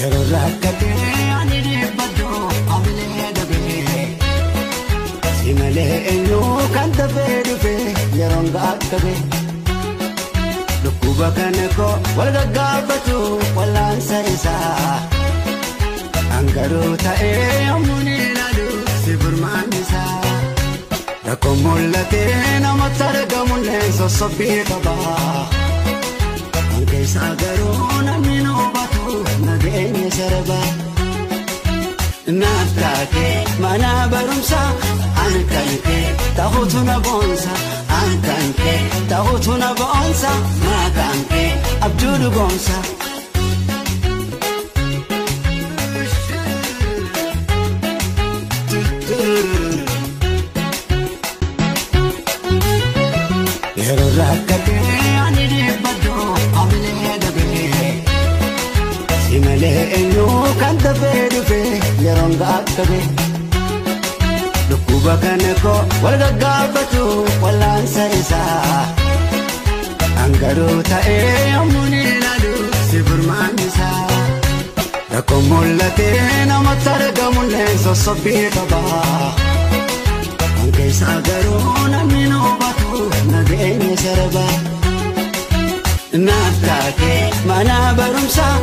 Yeroo rakkatee ani dhiibbadhu hamilee dhabee si malee eenyu kan dafee dhufee yeroon gaakkabe. Dhukkuba kana koo wal gaggaafatu wallaansa isaa. Angaruu ta'ee yommuu ni ilaalu si furmaan isaa. Rakkoon mul'atee namatti argamullee sossobbii qaba. Kan keessaa garuu namni nu hubatu nageenya sarba. Naaf taatee mana barumsaa an kan kee ta'utu na boonsa. An kan kee ta'utu na boonsa. Maqaan kee abjuu dhugoomsa. Yeroo rakkatee ani dhiibbadhu hamilee dhabee si malee eenyu kan dafee dhufee yeroon gaakkabe. Dhukkuba kana koo wal gaggaafatu wallaansa isaa. Angaruu ta'ee yommuu ni ilaalu si furmaan isaa. Rakkoon mul'atee namatti argamullee sossobbii qaba. Kan keessaa garuu namni nu hubatu nageenya sarba. Naaf taatee mana barumsaa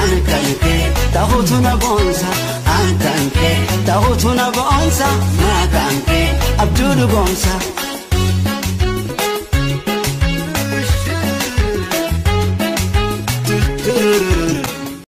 an kan kee ta'utu na boonsa. An kan kee ta'utu na boonsa. Maqaan kee abjuu dhugoomsa.